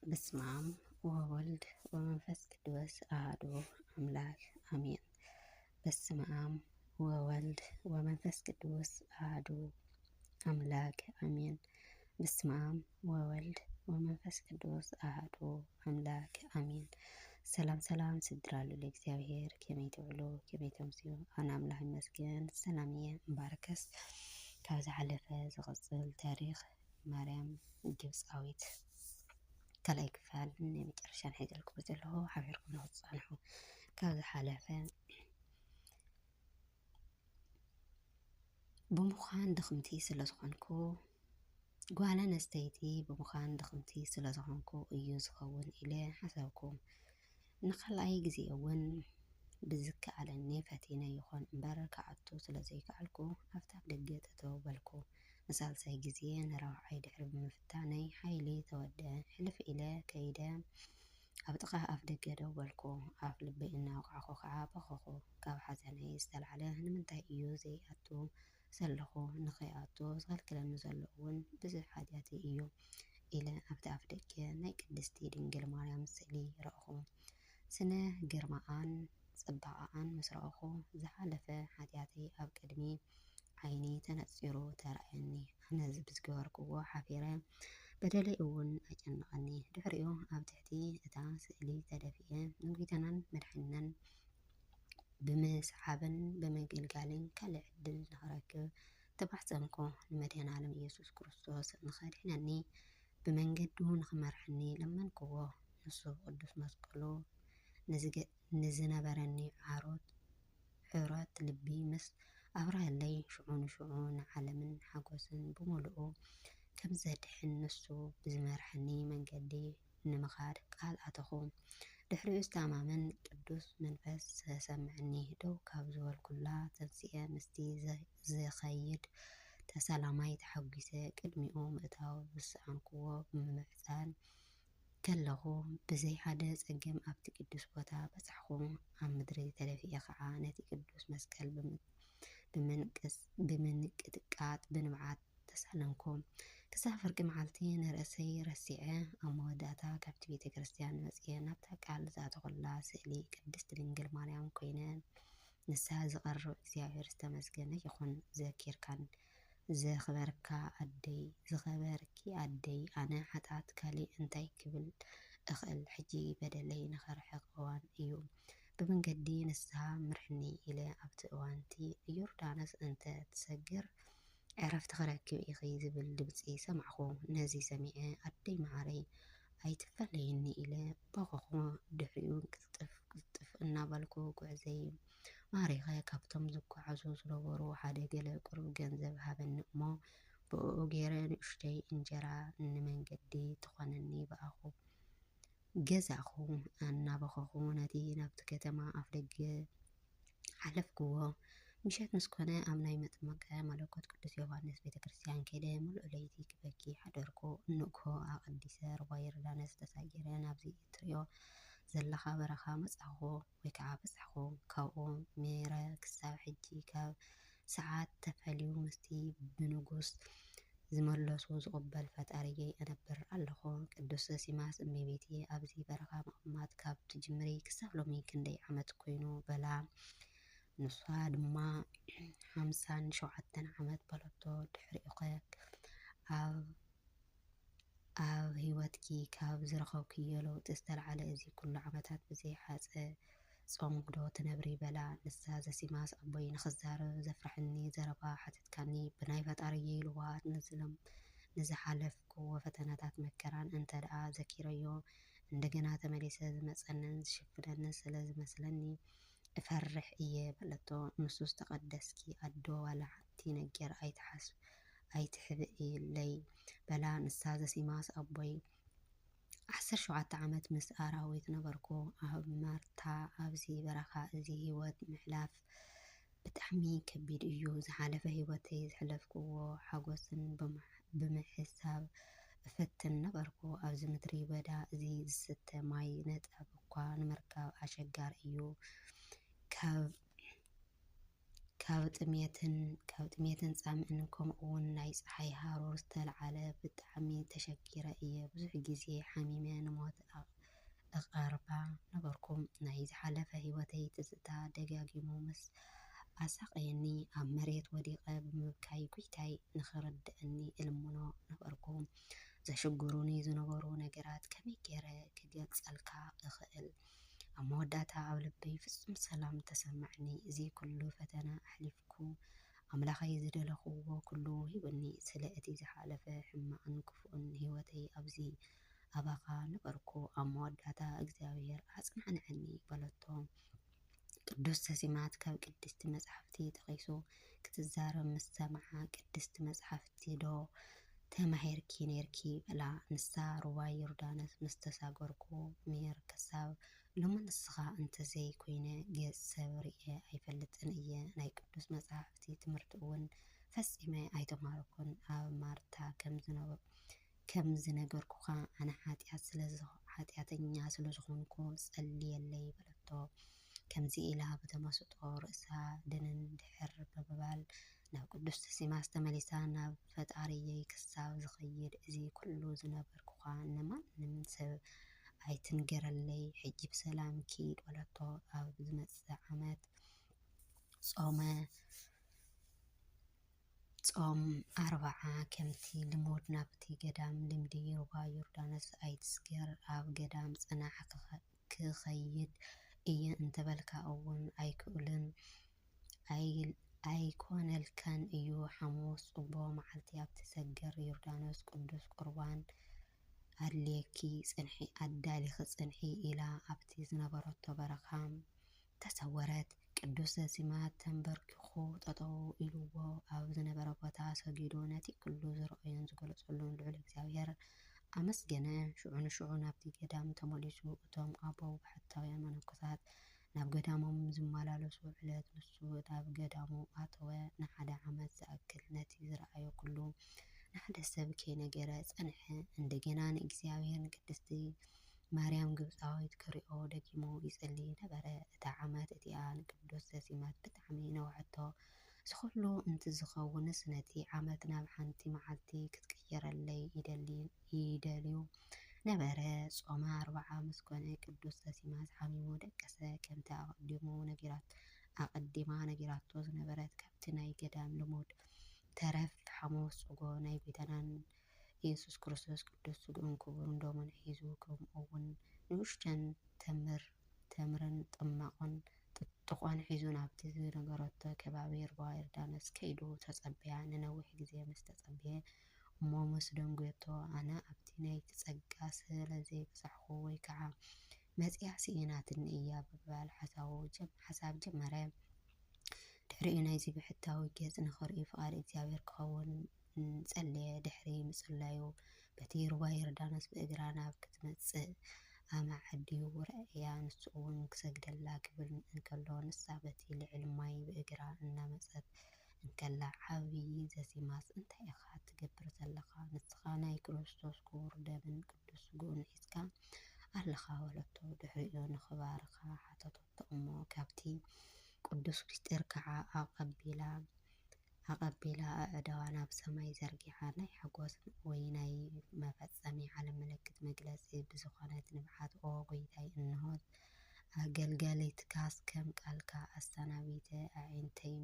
በስመ አብ ወወልድ ወመንፈስ ቅዱስ አሐዱ አምላክ አሜን። በስመ አብ ወወልድ ወመንፈስ ቅዱስ አሐዱ አምላክ አሜን። በስመ አብ ወወልድ ወመንፈስ ቅዱስ አሐዱ አምላክ አሜን። ሰላም ሰላም፣ ስድራ ልዑል እግዚኣብሔር፣ ከመይ ትውዕሉ? ከመይ ተምስዩ? ኣነ ኣምላኽ ይመስገን ሰላም እየ። እምበኣርከስ ካብ ዝሓለፈ ዝቕጽል ታሪኽ ማርያም ግብጻዊት ካልኣይ ክፋል ናይ መጨረሻ ንሕዘልኩም ዘለኹ፣ ሓቢርኩም ንኽትጸንሑ። ካብ ዝሓለፈ ብምዃን ድኽምቲ ስለ ዝኾንኩ፣ ጓል ኣንስተይቲ ብምዃን ድኽምቲ ስለ ዝኾንኩ እዩ ዝኸውን ኢለ ሓሰብኩ። ንኻልኣይ ግዜ እውን ብዝከኣለኒ ፈቲነ ይኹን እምበር ክኣቱ ስለ ዘይከኣልኩ ኣብቲ ኣፍደገ ጠጠው በልኩ። ንሳልሳይ ግዜ ንራብዓይ ድሕሪ ብምፍታነይ ሓይሊ ተወደአ። ሕልፍ ኢለ ከይደ ኣብ ጥቓ ኣፍደገ ደው በልኩ። ኣፍ ልበይ እናወቃዕኩ ከዓ በኸኹ። ካብ ሓዘነይ ዝተላዕለ ንምንታይ እዩ ዘይኣቱ ዘለኹ? ንኸይኣቱ ዝኸልክለኒ ዘሎ እውን ብዙሕ ሓጢኣተይ እዩ ኢለ ኣብቲ ኣፍደገ ናይ ቅድስቲ ድንግል ማርያም ስእሊ ረእኹ። ስነ ግርማኣን ጽባቐኣን ምስ ረእኹ ዝሓለፈ ሓጢኣተይ ኣብ ቅድሚ ዓይኒ ተነጺሩ ተራእየኒ። ኣነ ብዝገበርክዎ ሓፊረ፣ በደለይ እውን ኣጨነቐኒ። ድሕሪኡ ኣብ ትሕቲ እታ ስእሊ ተደፊኤ ንጎይታናን መድሓኒናን ብምስዓብን ብምግልጋልን ካልእ ዕድል ንኽረክብ ተማሕጸንኩ። ንመድኃኔ ዓለም ኢየሱስ ክርስቶስ ንኸድሕነኒ ብመንገዱ ንኽመርሐኒ ለመንክዎ። ንሱ ብቅዱስ መስቀሉ ንዝገ-፣ ንዝነበረኒ ዓሮት፣ ሕሮት ልቢ ምስ ኣብረሀለይ፣ ሽዑ ንሽዑ ንዓለምን ሓጎስን ብምሉኡ ከም ዘድሕን ንሱ ብዝመርሐኒ መንገዲ ንምኻድ ቃል ኣተኹ። ድሕሪኡ ዝተኣማመን ቅዱስ መንፈስ ተሰምዐኒ። ደው ካብ ዝበልኩላ ተንሲኤ ምስቲ ዘ-፣ ዝኸይድ ተሳላማይ ተሓጒሰ ቅድሚኡ ምእታው ዝሰኣንክዎ ብምምዕጻን ከለኹ ብዘይ ሓደ ጸገም ኣብቲ ቅዱስ ቦታ በጻሕኹ። ኣብ ምድሪ ተደፊኤ ኸዓ ነቲ ቅዱስ መስቀል ብምንቅስ-፣ ብምንቅጥቃጥ ብንብዓት ተሳለምኩ። ክሳብ ፍርቂ መዓልቲ ንርእሰይ ረሲዐ፣ ኣብ መወዳእታ ካብቲ ቤተ ክርስቲያን መጺኤ ናብታ ቃል ዝኣተኹላ ስእሊ ቅድስት ድንግል ማርያም ኮይነ፣ ንስሓ ዝቐርብ እግዚኣብሔር ዝተመስገነ ይኹን። ዘኪርካን ዘኽበርካ ኣደይ፣ ዝኸበርኪ ኣደይ፣ ኣነ ሓጥኣት ካሊእ እንታይ ክብል እኽእል? ሕጂ በደለይ ንኸርሕቕ እዋን እዩ። ብመንገዲ ንስሓ ምርሕኒ ኢለ ኣብቲ እዋን'ቲ ዮርዳኖስ እንተ ትሰግር ዕረፍቲ ክረክብ ኢኺ ዝብል ድምጺ ሰማዕኹ። ነዚ ሰሚዐ ኣደይ መዓረይ ኣይትፈለይኒ ኢለ በኸኹ። ድሕሪኡ ቅልጥፍ ቅልጥፍ እናበልኩ ጉዕዘይ ማሪኸ ካብቶም ዝጓዓዙ ዝነበሩ ሓደ ገለ ቁሩብ ገንዘብ ሃበኒ እሞ ብእኡ ገይረ ንኡሽተይ እንጀራ ንመንገዲ ትኾነኒ በኣኹ። ገዛእኹ። እናበኸኹ ነቲ ናብቲ ከተማ ኣፍደገ ሓለፍክዎ። ምሸት ምስ ኮነ ኣብ ናይ መጥምቀ መለኮት ቅዱስ ዮሃንስ ቤተ ክርስቲያን ከይደ ምሉእ ለይቲ ክበኪ ሓደርኩ። ንግሆ ኣቐዲሰ ሩባ ዮርዳኖስ ተሳጊረ ናብዚ እትሪኦ ዘለኻ በረኻ መጻኹ ወይ ከዓ በጻሕኹ። ካብኡ ሜረ ክሳብ ሕጂ ካብ ሰዓት ተፈልዩ ምስቲ ብንጉስ ዝመለሱ ዝቕበል ፈጣሪየይ እነብር ኣለኹ። ቅዱስ ዘሲማስ እመቤቴ ኣብዚ በረኻ ምቕማጥ ካብ ትጅምሪ ክሳብ ሎሚ ክንደይ ዓመት ኮይኑ በላ። ንሷ ድማ ሓምሳን ሸውዓተን ዓመት በለቶ። ድሕሪኡኸ ኣብ ኣብ ህይወትኪ ካብ ዝረኸብክዮ ለውጢ ዝተልዓለ እዚ ኩሉ ዓመታት ብዘይ ሓፀ ጾምዶ ትነብሪ በላ። ንሳ ዘሲማስ ኣቦይ ንኽዛረብ ዘፍርሐኒ ዘረባ ሓተትካኒ፣ ብናይ ፈጣሪየይ ልዋሃት ንዝለም-፣ ንዝሓለፍክዎ ፈተናታት መከራን እንተ ደኣ ዘኪረዮ እንደገና ተመሊሰ ዝመጸንን ዝሽፍነንን ስለ ዝመስለኒ እፈርሕ እየ በለቶ። ንሱ ዝተቐደስኪ ኣዶ ዋላ ሓንቲ ነገር ኣይትሓስ-፣ ኣይትሕብእለይ በላ። ንሳ ዘሲማስ ኣቦይ ዓሰርተ ሸውዓተ ዓመት ምስ ኣራዊት ነበርኩ። ኣብ ማርታ ኣብዚ በረኻ እዚ ህይወት ምሕላፍ ብጣዕሚ ከቢድ እዩ። ዝሓለፈ ህይወተይ ዘሕለፍክዎ ሓጎስን ብምሕ-፣ ብምሕሳብ እፈትን ነበርኩ። ኣብዚ ምድሪ በዳ እዚ ዝስተ ማይ ነጻ እኳ ንምርካብ ኣሸጋሪ እዩ። ካብ፣ ካብ ጥሜትን ካብ ጥሜትን ጻምእን ከምኡ እውን ናይ ጸሓይ ሃሩር ዝተልዓለ ብጣዕሚ ተሸጊረ እየ። ብዙሕ ግዜ ሓሚመ ንሞት እቐርባ ነበርኩ። ናይ ዝሓለፈ ህይወተይ ትዝታ ደጋጊሙ ምስ ኣሳቐየኒ ኣብ መሬት ወዲቐ ብምብካይ ጒይታይ ንኽርድኣኒ እልምኖ ነበርኩ። ዘሽግሩኒ ዝነበሩ ነገራት ከመይ ገይረ ክገልጸልካ እኽእል? ኣብ መወዳእታ ኣብ ልበይ ፍጹም ሰላም ተሰማዕኒ። እዚ ኩሉ ፈተና ኣሕሊፍኩ ኣምላኸይ ዝደለኽዎ ኩሉ ሂቡኒ። ስለ እቲ ዝሓለፈ ሕማቕን ክፉእን ህይወተይ ኣብዚ ኣባኻ ነበርኩ። ኣብ መወዳእታ እግዚኣብሔር ኣጽናንዐኒ በለቶ። ቅዱስ ዘሲማት ካብ ቅድስቲ መጽሓፍቲ ጠቒሱ ክትዛረብ ምስ ሰምዓ፣ ቅድስቲ መጽሓፍቲ ዶ ተማሂርኪ ነይርኪ? በላ። ንሳ ሩባ ዮርዳኖስ ምስ ተሳገርኩ ሜር ክሳብ ሎሚ ንስኻ እንተዘይኮይነ ገጽ ሰብ ርእየ ኣይፈልጥን እየ። ናይ ቅዱስ መጽሓፍቲ ትምህርቲ እውን ፈጺመ ኣይተማሃርኩን። ኣብ ማርታ ከም ዝነበ ከም ዝነገርኩኻ ኣነ ሓጢኣት ስለ ዝኸ- ሓጢኣተኛ ስለ ዝኾንኩ ጸልየለይ በለቶ። ከምዚ ኢላ ብተመስጦ ርእሳ ድንን ድሕር ብምባል ናብ ቅዱስ ዘሲማስ ተመሊሳ ናብ ፈጣሪየይ ክሳብ ዝኸይድ እዚ ኩሉ ዝነበርኩኻ ንማንም ሰብ ኣይትንገረለይ፣ ሕጂ ብሰላም ኪድ በለቶ። ኣብ ዝመጽእ ዓመት ጾመ ጾም ኣርብዓ ከምቲ ልሙድ ናብቲ ገዳም ልምዲ ሩባ ዮርዳኖስ ኣይትስገር፣ ኣብ ገዳም ጽናሕ ክኸ- ክኸይድ እየ እንተበልካ እውን ኣይክእልን ኣይ- ኣይኮነልካን እዩ። ሓሙስ ጽቡቕ መዓልቲ ኣብቲ ሰገር ዮርዳኖስ ቅዱስ ቁርባን ኣድልየኪ ጽንሒ ኣዳሊኺ ጽንሒ ኢላ ኣብቲ ዝነበረቶ በረኻ ተሰወረት። ቅዱስ ዘሲማት ተንበርኪኹ ጠጠው ኢልዎ ኣብ ዝነበረ ቦታ ሰጊዱ ነቲ ኩሉ ዝረኣዮን ዝገለጸሉን ልዑል እግዚኣብሔር ኣመስገነ። ሽዑ ንሽዑ ናብቲ ገዳም ተመሊሱ እቶም ኣበው ባሕታውያን መነኮሳት ናብ ገዳሞም ዝመላለሱ ዕለት ንሱ ናብ ገዳሙ ኣተወ። ንሓደ ዓመት ዝኣክል ነቲ ዝረኣዮ ኩሉ ንሓደ ሰብ ከይነገረ ጸንሐ። እንደገና ንእግዚኣብሔር ንቅድስቲ ማርያም ግብጻዊት ክሪኦ ደጊሙ ይጽሊ ነበረ። እታ ዓመት እቲኣ ንቅዱስ ዘሲማት ብጣዕሚ ነውሐቶ። እዚ ኩሉ እንትዝኸውንስ ነቲ ዓመት ናብ ሓንቲ መዓልቲ ክትቅየረለይ ይደሊ ይደልዩ ነበረ። ጾመ ኣርብዓ ምስ ኮነ ቅዱስ ዘሲማስ ሓሚሙ ደቀሰ። ከምቲ ኣቐዲሙ ነጊራት ኣቐዲማ ነጊራቶ ዝነበረት ካብቲ ናይ ገዳም ልሙድ ተረፍ ሓሙስ ጽጎ ናይ ጎይታናን ኢየሱስ ክርስቶስ ቅዱስ ስግኡን ክቡርን ደሙን ሒዙ ከምኡ እውን ንኡሽተን ተምር ተምርን ጥማቖን ጥጥቖን ሒዙ ናብቲ ዝነገረቶ ከባቢ ሩባ ዮርዳኖስ ከይዱ ተጸበያ። ንነዊሕ ግዜ ምስ ተጸበየ እሞ ምስ ደንጎየቶ ኣነ ኣብቲ ናይቲ ጸጋ ስለ ዘይበጻሕኹ ወይ ከዓ መጺኣ ስኢናትኒ እያ ብምባል ሓሳቡ ጀም- ሓሳብ ጀመረ። ድሕሪኡ ናይዚ ብሕታዊ ገጽ ንኽርኢ ፍቓድ እግዚኣብሔር ክኸውን ጸለየ። ድሕሪ ምጽላዩ በቲ ሩባ ዮርዳኖስ ብእግራ ናብ ክትመጽእ ኣማዕድዩ ረኣያ። ንሱ እውን ክሰግደላ ክብል እንከሎ ንሳ በቲ ልዕሊ ማይ ብእግራ እናመጸት እንከላ ዓብዪ ዘሲማስ እንታይ ኢኻ ትገብር ዘለኻ? ንስኻ ናይ ክርስቶስ ክቡር ደምን ቅዱስ ስግኡን ሒዝካ ኣለኻ በለቶ። ድሕሪኡ ንኽባርኻ ሓተተቶ እሞ ካብቲ ቅዱስ ምስጢር ከዓ ኣቐቢላ ኣቐቢላ ኣእዳዋ ናብ ሰማይ ዘርጊሓ ናይ ሓጎስ ወይ ናይ መፈጸሚ ዓለም ምልክት መግለጺ ብዝኾነት ንብዓት ኦ ጎይታይ እንሆ ኣገልጋሊትካስ ከም ቃልካ ኣሰናቢተ ኣዒንተይ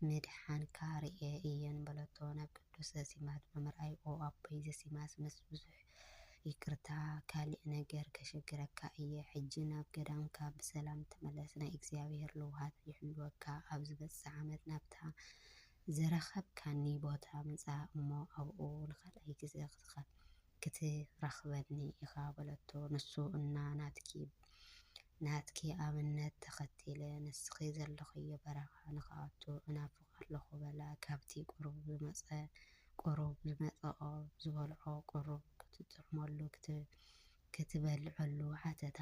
ምድሓንካ ርእየ እየን በለቶ። ናብ ቅዱስ ዘሲማት ብምርኣይ ኦ ኣቦይ ዘሲማስ ምስ ብዙሕ ይቅርታ ካሊእ ነገር ከሸግረካ እየ። ሕጂ ናብ ገዳምካ ብሰላም ተመለስ። ናይ እግዚኣብሔር ልውሃት ይሕልወካ። ኣብ ዝበጽሕ ዓመት ናብታ ዝረኸብካኒ ቦታ ምጻእ እሞ ኣብኡ ንኻልኣይ ግዜ ክትረኽበኒ ኢኻ በለቶ። ንሱ እና ናትኪ ናትኪ ኣብነት ተኸቲለ ንስኺ ዘለኽዮ በረኻ ንኽኣቱ እናፍቕ ኣለኹ በላ። ካብቲ ቁሩብ ዝመጸ ቁሩብ ዝመጸኦ ዝበልዖ ቁሩብ ክትጥዕመሉ ክትበልዐሉ ሓተታ።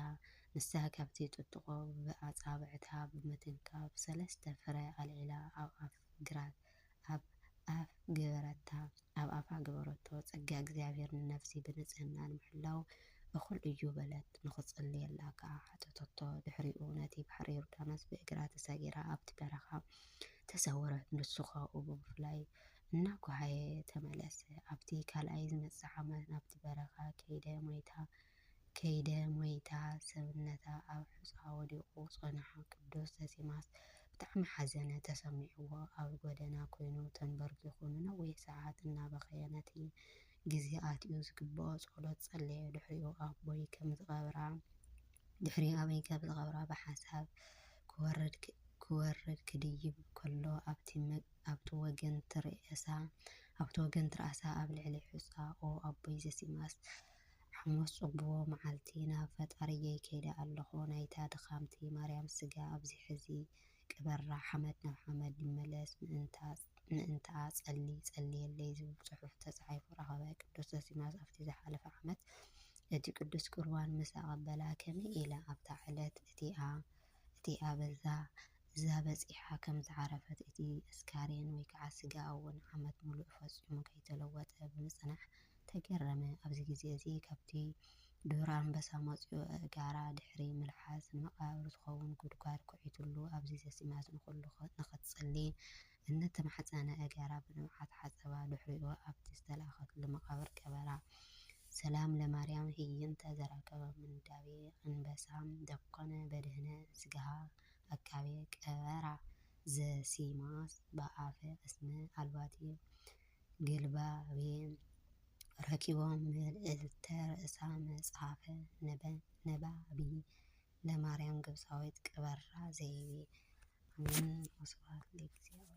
ንሳ ካብቲ ጥጥቖ ብኣጻብዕታ ብምትንካፍ ሰለስተ ፍረ ኣልዒላ ኣብ ኣፍ ግራት ኣብ ኣፍ ገበረታ ኣብ ኣፋ ገበረቶ። ጸጋ እግዚኣብሔር ንነፍሲ ብንጽህና ንምሕላው እኹል እዩ በለት። ንኽጽልየላ ከኣ ሓተተቶ። ድሕሪኡ ነቲ ባሕሪ ዮርዳኖስ ብእግራ ተሳጊራ ኣብቲ በረኻ ተሰወረት። ንሱ ኸኣ ብፍላይ እናጓሃየ ተመለሰ። ኣብቲ ካልኣይ ዝመጽእ ዓመት ናብቲ በረኻ ከይደ ሞይታ ከይደ ሞይታ ሰብነታ ኣብ ሑጻ ወዲቑ ጸንሓ። ቅዱስ ዘሲማስ ብጣዕሚ ሓዘነ ተሰሚዕዎ ኣብ ጎደና ኮይኑ ተንበርኪኹ ንነዊሕ ሰዓት እናበኸየ ነቲ ግዜ ኣትዩ ዝግብኦ ጸሎት ጸለየ። ድሕሪኡ ኣቦይ ከም ዝቐብራ ድሕሪኡ ኣበይ ከም ዝቐብራ ብሓሳብ ክወርድ ክወርድ ክድይብ ከሎ ኣብቲ ኣብቲ ወገን ትርእሳ ኣብቲ ወገን ትርኣሳ ኣብ ልዕሊ ሑጻ ኦ ኣቦይ ዘሲማስ ሓሙስ ጽቡዎ መዓልቲ ናብ ፈጣሪየይ ከይደ ኣለኹ። ናይታ ድኻምቲ ማርያም ስጋ ኣብዚ ሕዚ ቅበራ፣ ሓመድ ናብ ሓመድ ይመለስ፣ ምእንትኣ ጸሊ ጸልየለይ ዝብል ጽሑፍ ተጻሒፉ ረኸበ። ቅዱስ ዘሲማስ ኣብቲ ዝሓለፈ ዓመት እቲ ቅዱስ ቁርባን ምስ ኣቐበላ ከመይ ኢላ ኣብታ ዕለት እቲኣ እቲኣ በዛ እዛ በጺሓ ከም ዝዓረፈት እቲ እስካሬን ወይ ከዓ ስጋ እውን ዓመት ሙሉእ ፈጺሙ ከይተለወጠ ብምጽናሕ ተገረመ። ኣብዚ ግዜ እዚ ካብቲ ዱር ኣንበሳ መጺኡ ኣእጋራ ድሕሪ ምልሓስ ንመቓብር ዝኸውን ጉድጓድ ኩዒትሉ ኣብዚ ዘሲማስ ንኹሉ ንኽትጽሊ እናተማሕጸነ ኣእጋራ ብንብዓት ሓጸባ። ድሕሪኡ ኣብቲ ዝተላእኸትሉ መቓብር ቀበራ። ሰላም ለማርያም ህይንተ ዘረከበ ምንዳቤ ኣንበሳ ደኮነ በድህነ ስጋሃ ኣካቤ ቀበራ ዘሲማስ በአፈ እስመ አልባቲ ግልባቤ ረኪቦም ምልእልተ ርእሳ መጽሐፈ ነባቢ ለማርያም ግብፃዊት ቅበራ ዘይቤ። ኣሜን። ወስብሐት ለእግዚኣብሔር።